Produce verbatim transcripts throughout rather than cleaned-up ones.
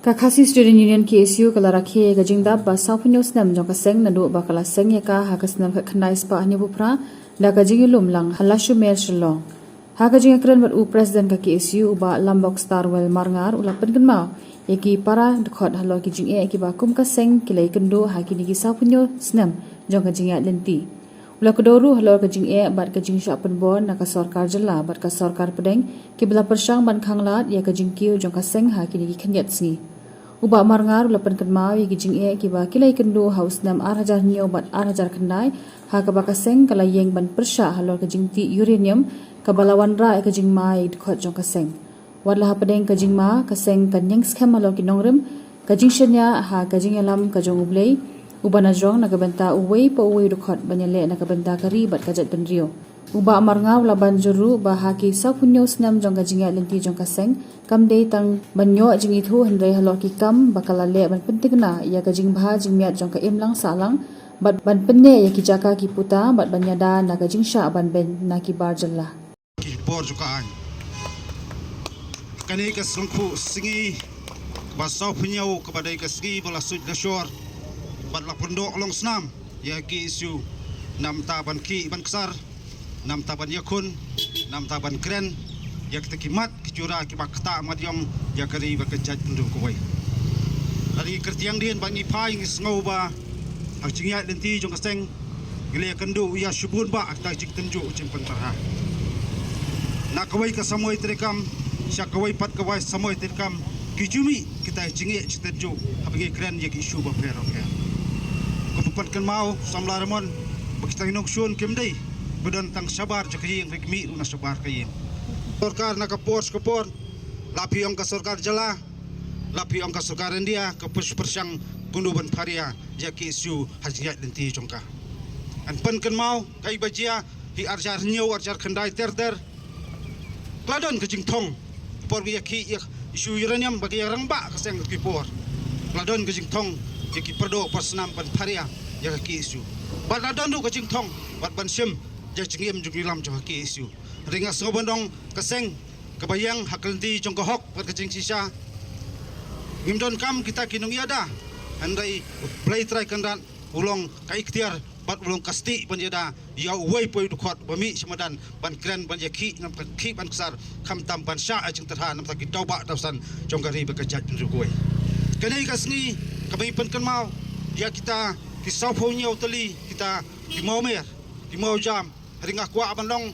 Ka Khasi Student Union K S U ka la rakhe ïa ka jingdap ba sawphew hynñiew snem jong ka seng naduh ba ka la seng ïa ka ha ka snem khatkhyndai spah hynñiewphew phra da ka jingïalum lang ha Lashomer Shillong. Ha ka jingïakren bad u President ka K S U u Bah Lambok Starwell Marngar u la pynkynmaw ïa ki para dkhot halor ki jingeh kiba kum ka seng ki la ïakynduh ha kine ki sawphew hynñiew snem jong ka jingïaid lynti. U la kdew ruh halor ka jingeh bad ka jingshah pynbor na ka sorkar jylla bad ka sorkar pdeng kiba la pyrshang ban khanglad ïa ka jingkiew jong ka seng ha kine ki khyndiat sngi. U Bah Marngar u la pynkynmaw ïa ki jingeh kiba ki la ïakynduh ha u snem ar hajar hynñiew bad ar hajar khyndai ha kaba ka seng ka la ïeng ban pyrshah halor ka jingtih uranium kaba la wanrah ïa ka jingma ïa ki dkhot jong ka seng. Wat la hapdeng ka jingma, ka seng kan ïeng skhem halor ki nongrim, ka jingshaniah ha ka jingïalam ka jong U Blei uba najrong na ka bynta uwei pa uwei u dkhot ban ïaleh na ka bynta ka ri bad ka jaitbynriew. U Bah Marngar u la ban jur ruh ba ha ki sawphew hynñiew snem jong ka jingïaid lynti jong ka seng kam dei tang ban ïoh jingithuh hynrei halor ki kam ba ka la leh ban pynthikna ïa ka jingbha jingmiat jong ka imlang sahlang bad ban pynneh ïa ki jaka ki puta bad ban ïada na ka jingshah ban beiñ na ki bar jylla. Ki bor jong ka aiñ. Kane ka sngewthuh sngi ba sawphew hynñiew kaba dei ka sngi ba la suit la shor bad la pyndoh long snam ïa ka K S U, namar ban khih ban ksar, namar ban ïakhun, namar ban kren ïa kita ki mat ki jura kiba ktah mat ïong ïa ka ri bad ka jaitbynriew kawei. Lada ngi kyrtiang dien bad ngi phai ngi sngew ba ha ka jingïaid lynti jong ka seng ngi la ïakynduh ïa shibun bah ha kita ki jingtynjuh jingpyntarha. Na kawei ka samoi treikam sha kawei pat kawei samoi treikam ki ju mih kita ki jingeh jingtynjuh haba ngi kren ïa ki issue bapher bapher. Kum ban pynkynmaw samla Ramon ba kita ki nongshun kim dei ba don tang shabar jong ka ïing, hynrei ki mih ruh na shabar ka ïing. Sorkar na ka por sha ka por, la phi ong ka sorkar jylla, la phi ong ka sorkar India, ka pyrshang kumno ban pharia ïa ka K S U ha ka jingïaid lynti jong ka. Ngan pynkynmaw kaei ba jia ha ar hajar hynñiew, ar hajar khyndai ter ter. Ka la don ka jingthong por ba ïa ki ïa issue uranium ba ki ïa rangbah ka seng ki por. Ka la don ka jingthong ïa ki pyrdoh pyrsnam ban pharia ïa ka K S U. Bad la don ruh ka jingthong bad ban shim ïa ka jingim jong ki lam jong ka K S U. Hynrei nga sngew ban ong ka seng kaba ïeng ha ka lynti jong ka hok bad ka jingshisha. Ngim donkam kita ki nongïada, hynrei U Blei Trai Kynrad u long ka iktiar bad u long ka stieh ban ïada ïa uwei pa uwei u dkhot ba mih sha madan ban kren ban ïakhih, ban khih ban ksar, khamtam ban shah ïa ka jingtyrha namar ki tawbah tawsan jong ka ri bad ka jaitbynriew kawei. Kane ka sngi kaba ngi pynkynmaw ïa kita ki sawphew hynñiew tylli kita ki mawmer ki mawjam. Hynrei nga kwah ban ong,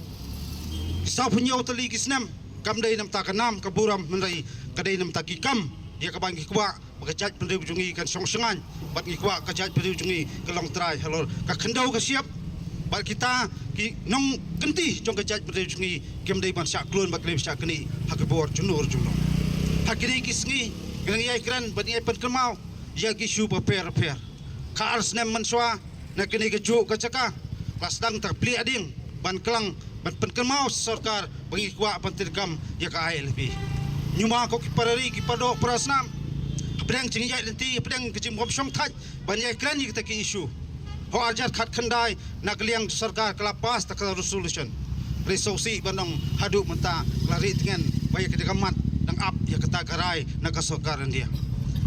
ki sawphew hynñiew tylli ki snem kam dei namar ka nam ka burom, hynrei ka dei namar ki kam ïa kaba ngi kwah ba ka jaitbynriew jong ngi kan shong shngaiñ bad ngi kwah ka jaitbynriew jong ngi ka long trai halor ka khyndew ka shyiap. Bad kita ki nongkynti jong ka jaitbynriew jong ngi kim dei ban shah klun bad kim dei ban shah knieh ha ki bor jong no jong no. Ha kine ki sngi ngi nang ïai kren bad ngi ïai pynkynmaw ïa ki issue bapher bapher. Ka ar snem mynshuwa na kane kajuh ka jaka la sdang ta ka pliang ding ban klang ban pynkynmaw sorkar ba ngi kwah ban treikam ïa ka I L P. Ñiuma ko ki para ri ki para doh para snam hapdeng jingïaid lynti, hapdeng ka jingbym shongthait ban ïai kren ïa kita ki issue. Ha ar hajar khatkhyndai na ka liang sorkar ka la pass ta ka resolution. Hynrei sngewsih ban ong haduh mynta ka la rieh tngen ba ïa kata ka mat dang ap ïa kata ka rai na ka sorkar India.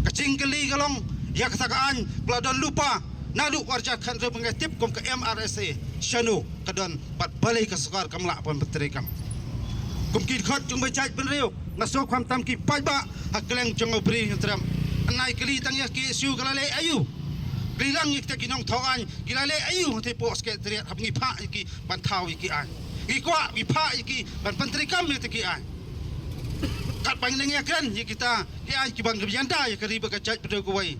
Ka jingkylli ka long ïa kata ka aiñ ba la don lypa naduh ar hajar khathynriew ba ngi tip kum ka M R S A shano ka don bad balei ka sorkar kam lah ban pyntreikam. Kum ki dkhot jong ka jaitbynriew nga sngew khamtam ki paidbah ha kylleng jong ka Bri Hynñiewtrep. Ngan ai kylli tang ïa ka K S U ka la leh aïu? Kylli lang ïa kita ki nongthaw aiñ ki la leh aïu hangtei hapoh Secretariat haba ngi phah ïa ki ban thaw ïa ki aiñ? Ngi kwah ngi phah ïa ki ban pyntreikam ïa kita ki aiñ. Katba ngi nang ïakren ïa kita ki aiñ kiba ngi ïada ïa ka ri bad ka jaitbynriew kawei,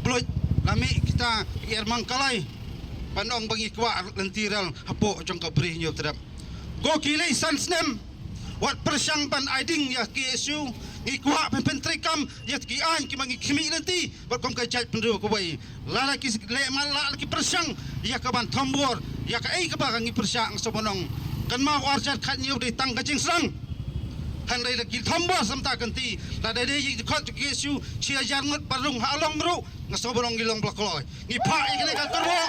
pynlut la mih kita ki ermang kalai ban ong ba ngi kwah lynti rel hapoh jong ka Bri Hynñiewtrep. Ko ki lei san snem wat pyrshang ban ai ding ïa ka K S U, ngi kwah ban pyntreikam ïa ki aiñ kiba ngi khmih lynti bad kum ka jaitbynriew kawei. Lada ki leh ma la ki pyrshang ïa ka ban thombor ïa kaei kaba ka ngi pyrshah, nga sngew ban ong kynmaw ar hajar khathynñiew dei tang ka jingsdang. Hynrei da ki thombor samta kynti lada dei ïa ki dkhot jong ka K S U shi hajar ngut ba rung ha Along ruh nga sngew ban ong ngi long ba la kloi. Ngi phah ïa kane ka kyrwoh.